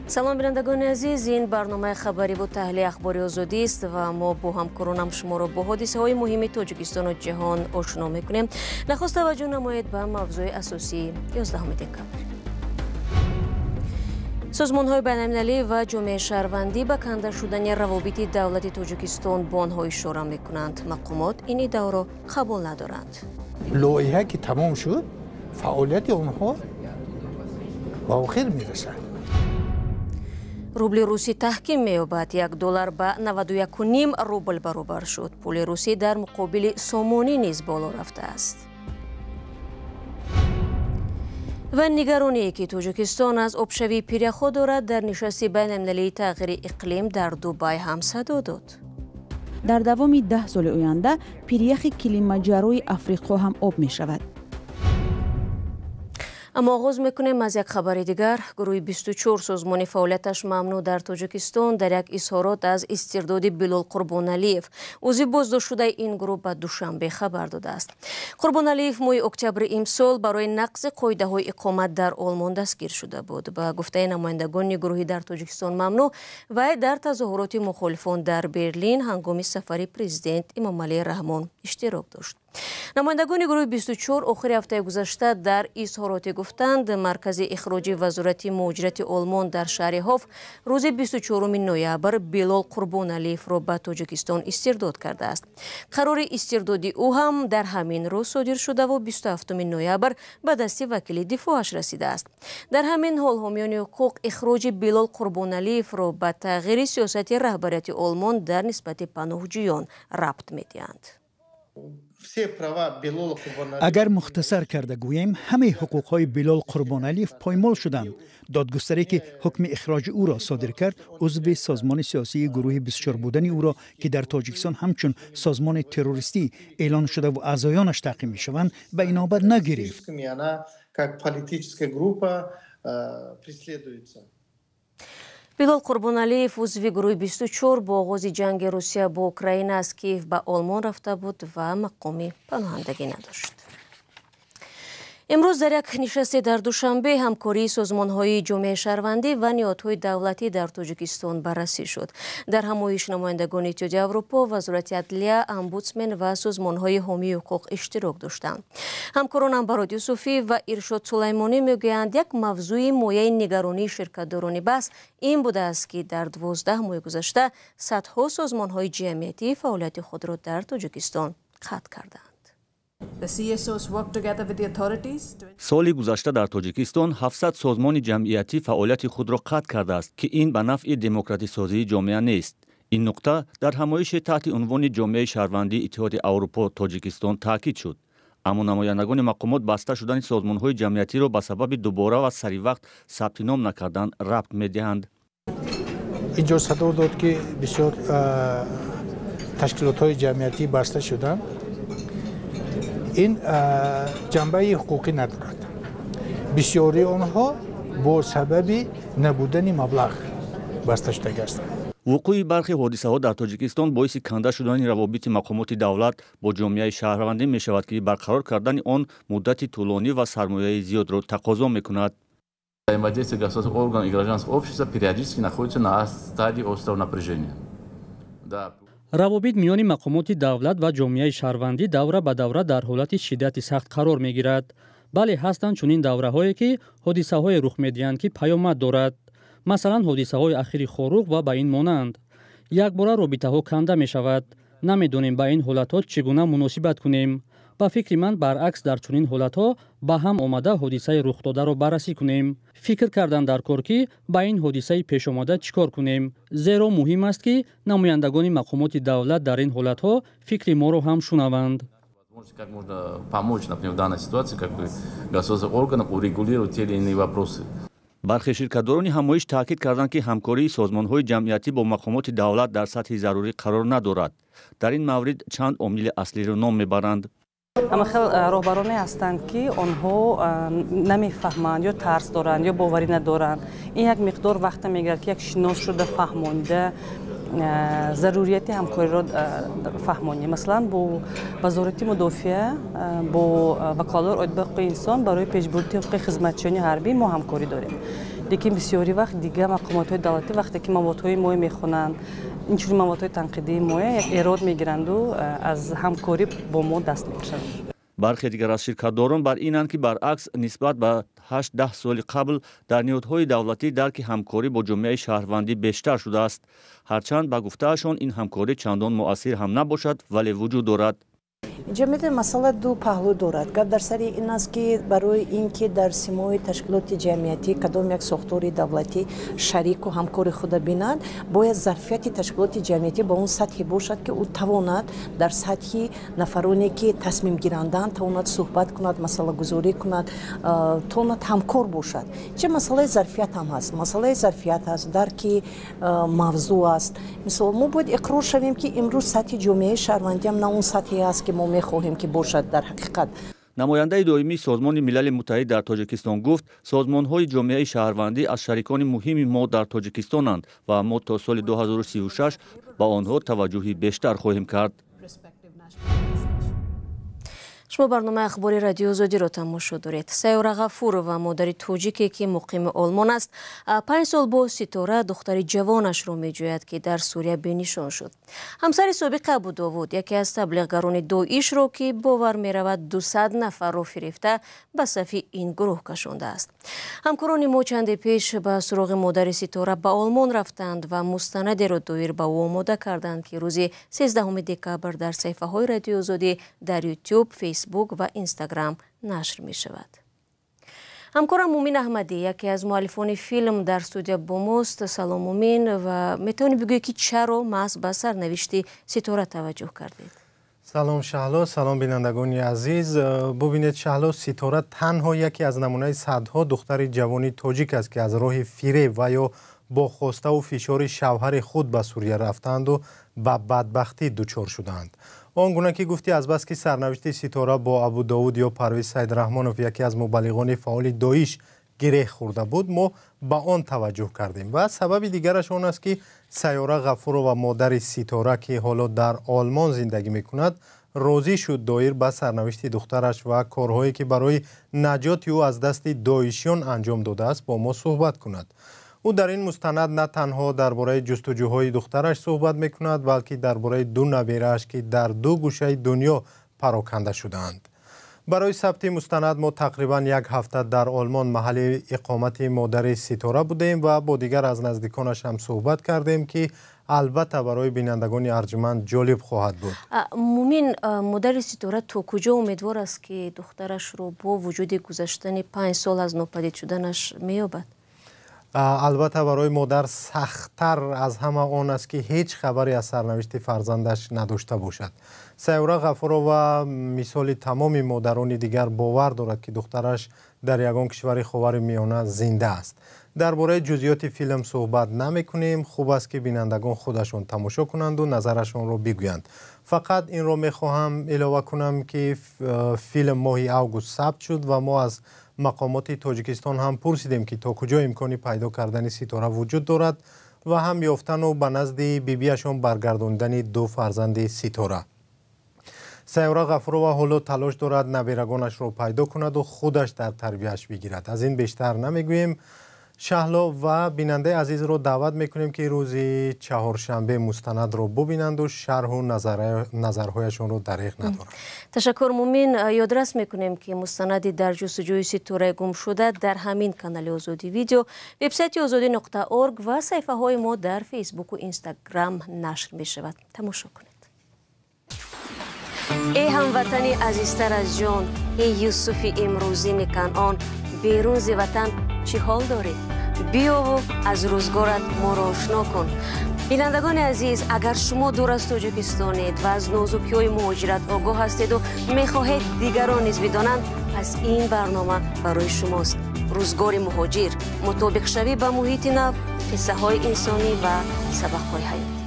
Салом, бинандагони азиз, ин барномаи хабариву таҳлили Ахбори Озодист ва мо бо ҳамкоронам шуморо бо ҳодисаҳои муҳими Тоҷикистону ҷаҳон ошно мекунем. Нахуст таваҷҷӯҳ намоед ба мавзӯи асосии 11 декабр. Созмонҳои байналмилалӣ ва ҷомеаи шаҳрвандӣ ба канда шудани равобити давлати Тоҷикистон бо онҳо ишора мекунанд. Мақомот ин иддаоро қабул надоранд. Лоиҳа ки тамом шуд, фаъолияти онҳо ба охир мерасад. Рубли русӣ таҳким меёбад. 1 доллар ба 91,5 рубл баробар шуд. Пули русӣ дар муқобили сомонӣ низ боло рафтааст. Ва нигароние, ки Тоҷикистон аз обшавии пиряхҳо дорад, дар нишасти байналмилалии тағйири иқлим дар Дубай ҳам садо дод. Дар давоми 10 соли оянда пиряхи Килимаҷарои Африқо ҳам об мешавад. Аммо оғоз мекунем аз як хабари дигар. Гурӯҳи 24 созмони фаъолияташ мамнӯъ дар Тоҷикистон дар як изҳорот аз истирдоди Билол Қурбоналиев, узви боздоштшудаи ин гурӯҳ, ба Душанбе хабар додааст. Қурбоналиев моҳи октябри имсол барои нақзи қоидаҳои иқомат дар Олмон дастгир шуда буд. Ба гуфтаи намояндагони гурӯҳи дар Тоҷикистон мамнӯъ, вай дар тазоҳуроти мухолифон дар Берлин ҳангоми сафари президент Эмомалӣ Раҳмон иштирок дошт. Намояндагони гурӯҳи 24 охири ҳафтаи гузашта дар изҳороте гуфтанд, маркази ихроҷи Вазорати муҳоҷирати Олмон дар шаҳри Ҳоф рӯзи 24 ноябр Билол Қурбоналиевро ба Тоҷикистон истирдод кардааст. Қарори истирдоди ӯ ҳам дар ҳамин рӯз содир шудаву 27 ноябр ба дасти вакили дифоъаш расидааст. Дар ҳамин ҳол, ҳомиёни ҳуқуқ ихроҷи Билол Қурбоналиевро ба тағйири сиёсати раҳбарияти Олмон дар нисбати паноҳҷӯён рабт медиҳанд. Агар мухтасар карда гӯем, ҳамаи ҳуқуқҳои Билол Қурбоналиев поймол шуданд. Додгустарӣ, ки ҳукми ихроҷи ӯро содир кард, узви созмони сиёсии гурӯҳи 24 будани ӯро, ки дар Тоҷикистон ҳамчун созмони террористӣ эълон шудаву аъзоёнаш таъқиб мешаванд, ба инобат нагирифт. Как политическая группа преследуется. Билол Қурбоналиев, узви гурӯҳи 24, бо оғози ҷанги Русия бо Украина аз Киев ба Олмон рафта буд ва мақоми паноҳандагӣ надошт. Имрӯз дар як нишасте дар Душанбе ҳамкории созмонҳои ҷомеаи шаҳрвандӣ ва ниҳодҳои давлатӣ дар Тоҷикистон баррасӣ шуд. Дар ҳамоиш намояндагони Иттиҳоди Аврупо, Вазорати адлия, омбудсмен ва созмонҳои ҳомии ҳуқуқ иштирок доштанд. Ҳамкоронам Барод Юсуфӣ ва Иршод Сулаймонӣ мегӯянд, як мавзӯи мояи нигаронии ширкатдорони баҳс ин будааст, ки дар 12 моҳи гузашта садҳо созмонҳои ҷамъиятӣ фаъолияти худро дар Тоҷикистон қатъ карданд. Соли гузашта дар Тоҷикистон 700 созмони ҷамъиятӣ фаъолияти худро қатъ кардааст, ки ин ба нафъи демократисозии ҷомеа нест. Ин нуқта дар ҳамоиши таҳти унвони «Ҷомеаи шаҳрвандии Иттиҳоди Аврупо Тоҷикистон» таъкид шуд. Аммо намояндагони мақомот баста шудани созмонҳои ҷамъиятиро ба сабаби дубора ва саривақт сабти ном накардан рабт медиҳанд. Инҷо садо дод, ки бисёр ташкилотҳои ҷамъиятӣ баста шуданд. Ин ҷанбаи ҳуқуқӣ надорад. Бисёрии онҳо бо сабаби набудани маблағ баста шудагӣ ҳастанд. Вуқӯи бархе ҳодисаҳо дар Тоҷикистон боиси канда шудани равобити мақомоти давлат бо ҷомеаи шаҳрвандӣ мешавад, ки барқарор кардани он муддати тӯлонӣ ва сармояи зиёдро тақозо мекунад. Взаимодействие государственных органов и гражданского общества периодически находится на стадии острого напряжения. Да. Равобит миёни мақомоти давлат ва ҷомеаи шаҳрвандӣ давра ба давра дар ҳолати шиддати сахт қарор мегирад. Бале, ҳастанд чунин давраҳое, ки ҳодисаҳое рух медиҳанд, ки паёмад дорад. Масалан, ҳодисаҳои ахири Хоруғ ва ба ин монанд. Якбора робитаҳо канда мешавад. Намедонем, ба ин ҳолатҳо чӣ гуна муносибат кунем. Ба фикри ман, баръакс, дар чунин ҳолатҳо ба ҳам омада, ҳодисаи рухдодаро баррасӣ кунем. Фикр кардан дар кор, ки ба ин ҳодисаи пешомада чӣ кор кунем, зеро муҳим аст, ки намояндагони мақомоти давлат дар ин ҳолатҳо фикри моро ҳам шунаванд. Как можно помочь, например, в данной ситуации, как бы государственным органам урегулировать те или иные вопросы. Бархе ширкатдорони ҳамоиш таъкид карданд, ки ҳамкории созмонҳои ҷамъиятӣ бо мақомоти давлат дар сатҳи зарурӣ қарор надорад. Дар ин маврид чанд омили аслиро ном мебаранд. Ама хел роҳбароне ҳастанд, ки онҳо намефаҳманд ё тарс доранд, ё боварӣ надоранд. Ин як миқдор вақта мегирад, ки як шинос шуда, фаҳмонида, зарурияти ҳамкориро фаҳмонӣ. Масалан, бо Вазорати мудофиа, бо ваколатдор оид ба ҳуқуқи инсон барои пешбурди ҳуқуқи хизматчиёни ҳарбӣ мо ҳамкорӣ дорем. Лекин бисёри вақт дигар мақомотҳои давлатӣ вақте ки маводҳои моя мехонанд, инчунин маводҳои танқидии моя, як эрод мегиранду аз ҳамкорӣ бо мо даст мекашанд. Бархе дигар аз ширкатдорон бар инанд, ки баръакс, нисбат ба 8-10 соли қабл дар ниҳодҳои давлатӣ дарки ҳамкорӣ бо ҷомеаи шаҳрвандӣ бештар шудааст. Ҳарчанд ба гуфтаашон ин ҳамкорӣ чандон муассир ҳам набошад, вале вуҷуд дорад. Инҷа медонед, масъала ду паҳлӯ дорад. Гап дар сари ин аст, ки барои ин ки дар симои ташкилоти ҷамъиятӣ кадом як сохтори давлатӣ шарику ҳамкори худа бинад, бояд зарфияти ташкилоти ҷамъиятӣ ба он сатҳе бошад, ки ӯ тавонад дар сатҳи нафароне, ки тасмимгиранданд, тавонад суҳбат кунад, масъалагузорӣ кунад, тавонад ҳамкор бошад. Инҷа масъалаи зарфият ҳам ҳаст, масъалаи зарфият ҳаст, дарки мавзӯъ аст. Мисол, мо бояд иқрор шавем, ки имрӯз сатҳи ҷомеаи шаҳрвандиам на он сатҳе аст, ки мо мехоҳем, ки бошад дар ҳақиқат. Намояндаи доимии Созмони Милали Муттаҳид дар Тоҷикистон гуфт, созмонҳои ҷомеаи шаҳрвандӣ аз шарикони муҳими мо дар Тоҷикистонанд ва мо то соли 2036 ба онҳо таваҷҷӯҳи бештар хоҳем кард. Шумо барномаи ахбори Радиои Озодиро тамошо доред. Сайёра Ғафурова, модари тоҷике, ки муқими Олмон аст, 5 сол боз Ситора, духтари ҷавонашро меҷӯяд, ки дар Сурия бенишон шуд. Ҳамсари собиқи Абудовуд, яке аз таблиғгарони Доишро, ки бовар меравад 200 нафарро фирефта ба сафи ин гурӯҳ кашондааст. Ҳамкорони мо чанде пеш ба суроғи модари Ситора ба Олмон рафтанд ва мустанадеро доир ба ӯ омода карданд, ки рӯзи 13 декабр дар саҳифаҳои Радиои Озодӣ дар Ютуб, Фейсбук ва Инстаграм нашр мешавад. Ҳамкорам Мумин Аҳмадӣ, яке аз муаллифони филм, дар студия бо мост. Салом, Мумин, ва метавонӣ бигӯӣ, ки чаро маҳз ба сарнавишти Ситора таваҷҷӯҳ кардед? Салом, Шаҳло, салом, бинандагони азиз. Бубинед, Шаҳло, Ситора танҳо яке аз намунаи садҳо духтари ҷавони тоҷик аст, ки аз роҳи фиреб ва ё бо хоставу фишори шавҳари худ ба Сурия рафтаанду ба бадбахтӣ дучор шудаанд. Он гуна ки гуфтӣ, азбаски сарнавишти Ситора бо Абудовуд ё Парвиз Саидраҳмонов, яке аз мубаллиғони фаъоли Доиш, гиреҳ хӯрда буд, мо ба он таваҷҷӯҳ кардем. Ва сабаби дигараш он аст, ки Сайёра Ғафурова, модари Ситора, ки ҳоло дар Олмон зиндагӣ мекунад, розӣ шуд доир ба сарнавишти духтараш ва корҳое, ки барои наҷоти ӯ аз дасти доишиён анҷом додааст, бо мо суҳбат кунад. Ӯ дар ин мустанад на танҳо дар бораи ҷустуҷӯҳои духтараш суҳбат мекунад, балки дар бораи ду наберааш, ки дар ду гӯшаи дунё пароканда шудаанд. Барои сабти мустанад мо тақрибан як ҳафта дар Олмон, маҳалли иқомати модари Ситора будем ва бо дигар аз наздиконаш ҳам суҳбат кардем, ки албатта барои бинандагони арҷманд ҷолиб хоҳад буд. Мумин, модари Ситора то куҷо умедвор аст, ки духтарашро бо вуҷуди гузаштани 5 сол аз нопадид шуданаш меёбад? Албатта, барои модар сахттар аз ҳама он аст, ки ҳеҷ хабаре аз сарнавишти фарзандаш надошта бошад. Сайёра Ғафурова мисоли тамоми модарони дигар бовар дорад, ки духтараш дар ягон кишвари Ховари Миёна зинда аст. Дар бораи ҷузъиёти филм суҳбат намекунем. Хуб аст, ки бинандагон худашон тамошо кунанду назарашонро бигӯянд. Фақат инро мехоҳам илова кунам, ки филм моҳи август сабт шуд ва мо аз мақомоти Тоҷикистон ҳам пурсидем, ки то куҷо имкони пайдо кардани Ситора вуҷуд дорад ва ҳам ёфтану ба назди бибиашон баргардонидани ду фарзанди Ситора. Сайёра Ғафурова ҳоло талош дорад наберагонашро пайдо кунаду худаш дар тарбияаш бигирад. Аз ин бештар намегӯем, Шаҳло, ва бинандаи азизро даъват мекунем, ки рӯзи чаҳоршанбе мустанадро бубинанду шарҳу назарҳояшонро дареғ надоранд. Ташаккур, Мумин. Ёдрас мекунем, ки мустанади «Дар ҷустуҷӯи Ситораи гумшуда» дар ҳамин канали Озодӣ Видео, вебсайти озодӣ.орг ва саҳифаҳои мо дар Фейсбуку Инстаграм нашр мешавад. Тамошо кунед. Эй ҳамватани азизтар аз ҷон, эй Юсуфи имрӯзини Канъон, берун зи ватан чӣ ҳол дорӣ? Биёву аз рӯзгорат моро ошно кун. Бинандагони азиз, агар шумо дур аз Тоҷикистонед ва аз нозукиҳои муҳоҷират огоҳ ҳастеду мехоҳед дигарон низ бидонанд, пас ин барнома барои шумост. Рӯзгори муҳоҷир, мутобиқшавӣ ба муҳити нав, қиссаҳои инсонӣ ва сабақҳои ҳаётӣ.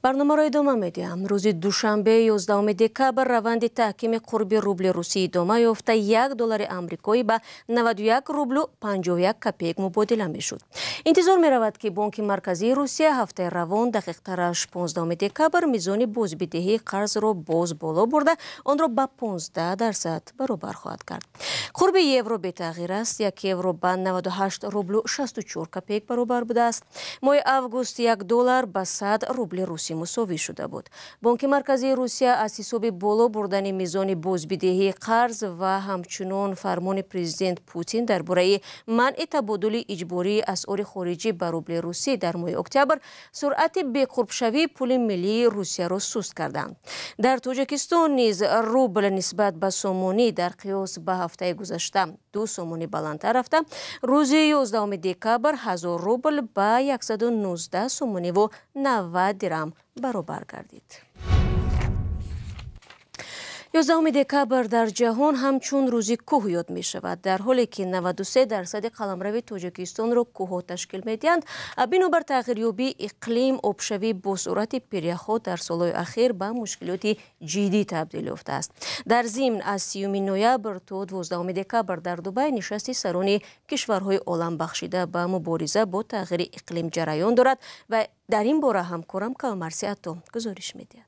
Барномаро идома медиҳам. Рӯзи душанбе 11 декабр раванди таҳкими қурби рубли русӣ идома ёфта, 1 доллари амрикоӣ ба 91 рублю 51 копеек мубодила мешуд. Интизор меравад, ки Бонки Марказии Русия ҳафтаи равон, дақиқтараш 15 декабр, мизони бозбидиҳии қарзро боз боло бурда, онро ба 15% баробар хоҳад кард. Қурби евро бетағйир аст. 1 евро ба 98 рублю 64 копеек баробар будааст. Моҳи август 1 доллар ба 100 рубли русӣ мусовӣ шуда буд. Бонки Марказии Русия аз ҳисоби боло бурдани мизони бозбидиҳии қарз ва ҳамчунон фармони президент Путин дар бораи манъи табодули иҷбории асъори хориҷӣ ба рубли русӣ дар моҳи октябр суръати беқурбшавии пули миллии Русияро суст карданд. Дар Тоҷикистон низ рубл нисбат ба сомонӣ дар қиёс ба ҳафтаи гузашта 2 сомонӣ баландтар рафта, рӯзи 11 декабр 1000 рубл ба 119 сомониву 90 дирам баробар гардид. 11 декабр дар ҷаҳон ҳамчун рӯзи кӯҳ ёд мешавад. Дар ҳоле ки 93% қаламрави Тоҷикистонро кӯҳҳо ташкил медиҳанд, бинобар тағйирёбии иқлим, обшавӣ бо суръати пиряхҳо дар солҳои ахир ба мушкилоти ҷиддӣ табдил ёфтааст. Дар зимн аз 30 ноябр то 12 декабр дар Дубай нишасти сарони кишварҳои олам бахшида ба мубориза бо тағйири иқлим ҷараён дорад ва дар ин бора ҳамкорам Кавмарси Ато гузориш медиҳад.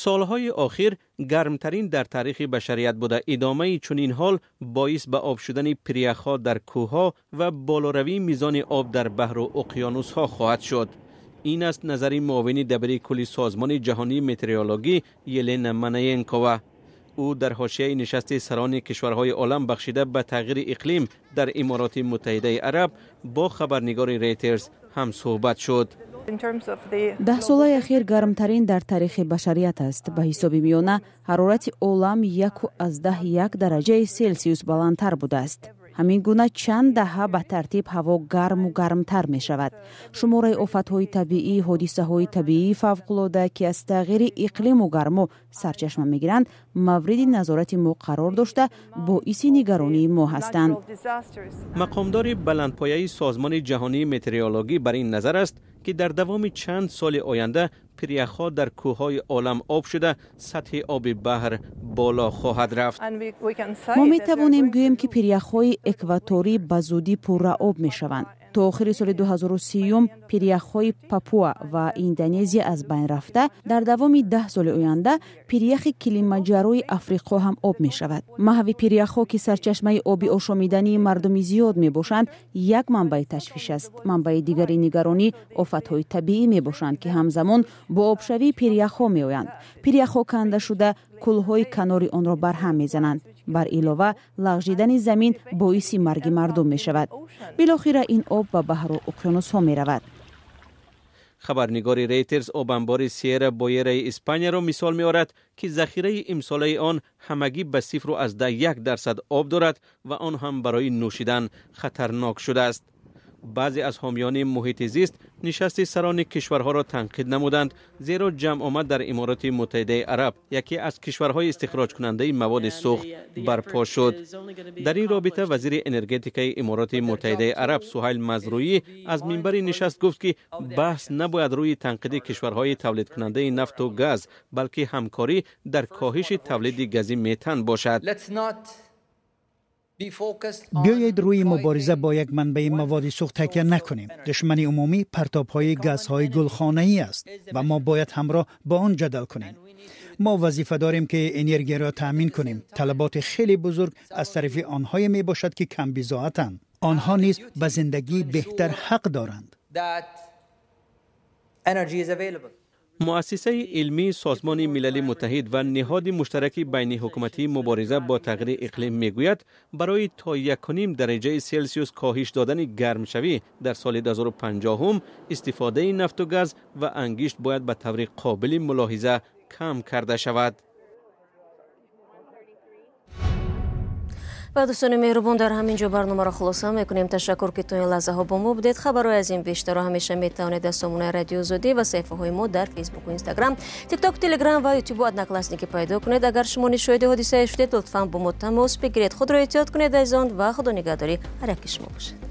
Солҳои охир гармтарин дар таърихи башарият буда, идомаи чунин ҳол боис ба об шудани пиряхҳо дар кӯҳҳо ва болоравии мизони об дар баҳру уқёнусҳо хоҳад шуд. Ин аст назари муовини дабири кулли Созмони ҷаҳонии метеорологӣ Елена Манаенкова. Ӯ дар ҳошияи нишасти сарони кишварҳои олам бахшида ба тағйири иқлим дар Имороти Муттаҳидаи Араб бо хабарнигори Рейтерс ҳам суҳбат шуд. 10 солаи ахир гармтарин дар таърихи башарият аст. Ба ҳисоби миёна ҳарорати олам 1,1 дараҷаи Селсиус баландтар будааст. Ҳамин гуна чанд даҳа ба тартиб ҳаво гарму гармтар мешавад. Шумораи офатҳои табиӣ, ҳодисаҳои табиии фавқулода, ки аз тағйири иқлиму гармо сарчашма мегиранд, мавриди назорати мо қарор дошта, боиси нигаронии мо ҳастанд. Мақомдори баландпояи Созмони ҷаҳонии метеорологӣ бар ин назар аст, ки дар давоми чанд соли оянда пиряхҳо дар кӯҳҳои олам об шуда, сатҳи оби баҳр боло хоҳад рафт. Мо метавонем гӯем, ки пиряхҳои экваторӣ ба зудӣ пурра об мешаванд. То охири соли 2030 пиряхҳои Папуа ва Индонезия аз байн рафта, дар давоми 10 соли оянда пиряхи Килимаҷарои Африқо ҳам об мешавад. Маҳви пиряхҳо, ки сарчашмаи оби ошомидании мардуми зиёд мебошанд, як манбаи ташвиш аст. Манбаи дигари нигаронӣ офатҳои табиӣ мебошанд, ки ҳамзамон бо обшавии пиряхҳо меоянд. Пиряхҳо канда шуда, кӯлҳои канори онро барҳам мезананд. Бар илова, лағжидани замин боиси марги мардум мешавад. Билохира ин об ба баҳру уқёнусҳо меравад. Хабарнигори Рейтерс обанбори Сиера Боераи Испанияро мисол меорад, ки захираи имсолаи он ҳамагӣ ба 0,1% об дорад ва он ҳам барои нӯшидан хатарнок шудааст. Баъзе аз ҳомиёни муҳити зист нишасти сарони кишварҳоро танқид намуданд, зеро ҷамъомад дар Имороти Муттаҳидаи Араб, яке аз кишварҳои истихроҷкунандаи маводи сӯхт, барпо шуд. Дар ин робита вазири энергетикаи Имороти Муттаҳидаи Араб Суҳайл Мазрӯӣ аз минбари нишаст гуфт, ки баҳс набояд рӯи танқиди кишварҳои тавлидкунандаи нафту газ, балки ҳамкорӣ дар коҳиши тавлиди гази метан бошад. Биёед рӯи мубориза бо як манбаи маводи сӯхт такя накунем. Душмани умумӣ партобҳои газҳои гулхонаӣ аст ва мо бояд ҳамроҳ бо он ҷадал кунем. Мо вазифа дорем, ки энергияро таъмин кунем. Талаботи хеле бузург аз тарафи онҳое мебошад, ки камбизоатанд. Онҳо низ ба зиндагии беҳтар ҳақ доранд. Муассисаи илмии Созмони Милали Муттаҳид ва ниҳоди муштараки байниҳукуматии мубориза бо тағйири иқлим мегӯяд, барои то 1,5 дараҷаи Селсиус коҳиш додани гармшавӣ дар соли 2050 истифодаи нафту газ ва ангишт бояд ба таври қобили мулоҳиза кам карда шавад. Ва дӯстони меҳрубон, дар ҳамин ҷо барномаро хулоса мекунем. Ташаккур, ки то ин лаҳзаҳо бо мо будед. Хабарҳои аз ин бештарро ҳамеша метавонед аз сомонаи Радио Озодӣ ва саҳифаҳои мо дар Фейсбуку, Инстаграм, Тикток, Телеграм ва Ютубу Одноклассники пайдо кунед. Агар шумо низ шоҳиди ҳодисае шудед, лутфан бо мо тамос бигиред. Худро эҳтиёт кунед, азизон, ва худо нигаҳдори ҳар яки шумо бошад.